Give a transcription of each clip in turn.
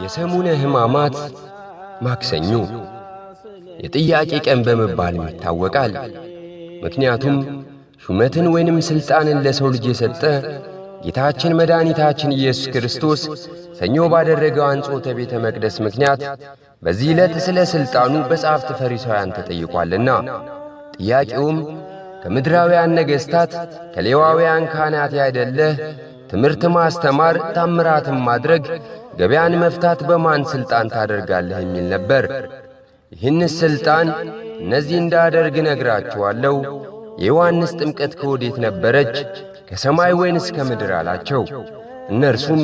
የሰሙነ ሕማማት ማክሰኞ የጥያቄ ቀን በመባልም ይታወቃል። ምክንያቱም ሹመትን ወይንም ሥልጣንን ለሰው ልጅ የሰጠ ጌታችን መድኃኒታችን ኢየሱስ ክርስቶስ ሰኞ ባደረገው አንጾተ ቤተ መቅደስ ምክንያት በዚህ ዕለት ስለ ሥልጣኑ በጸሐፍት ፈሪሳውያን ተጠይቋልና። ጥያቄውም ከምድራውያን ነገሥታት ከሌዋውያን ካህናት ያይደለህ ትምህርት ማስተማር፣ ታምራትን ማድረግ፣ ገበያን መፍታት በማን ሥልጣን ታደርጋለህ የሚል ነበር። ይህንስ ሥልጣን እነዚህ እንዳደርግ እነግራችኋለሁ። የዮሐንስ ጥምቀት ከወዴት ነበረች? ከሰማይ ወይንስ ከምድር አላቸው። እነርሱም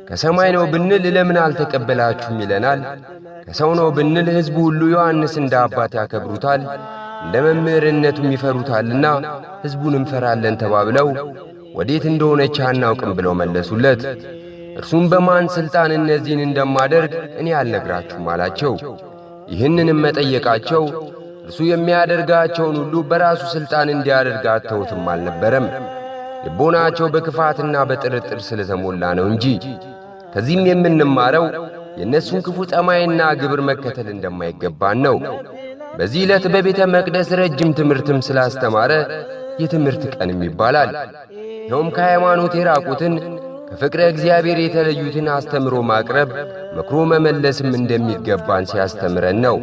ከሰማይ ነው ብንል ለምን አልተቀበላችሁም ይለናል። ከሰው ነው ብንል ሕዝቡ ሁሉ ዮሐንስ እንደ አባት ያከብሩታል፣ እንደ መምህርነቱም ይፈሩታልና ሕዝቡን እንፈራለን ተባብለው ወዴት እንደሆነች አናውቅም ብለው መለሱለት። እርሱም በማን ሥልጣን እነዚህን እንደማደርግ እኔ አልነግራችሁም አላቸው። ይህንንም መጠየቃቸው እርሱ የሚያደርጋቸውን ሁሉ በራሱ ሥልጣን እንዲያደርግ አተውትም አልነበረም። ልቦናቸው በክፋትና በጥርጥር ስለተሞላ ነው እንጂ። ከዚህም የምንማረው የእነሱን ክፉ ጠማይና ግብር መከተል እንደማይገባን ነው። በዚህ ዕለት በቤተ መቅደስ ረጅም ትምህርትም ስላስተማረ የትምህርት ቀንም ይባላል። ይኸውም ከሃይማኖት የራቁትን ከፍቅረ እግዚአብሔር የተለዩትን አስተምሮ ማቅረብ መክሮ መመለስም እንደሚገባን ሲያስተምረን ነው።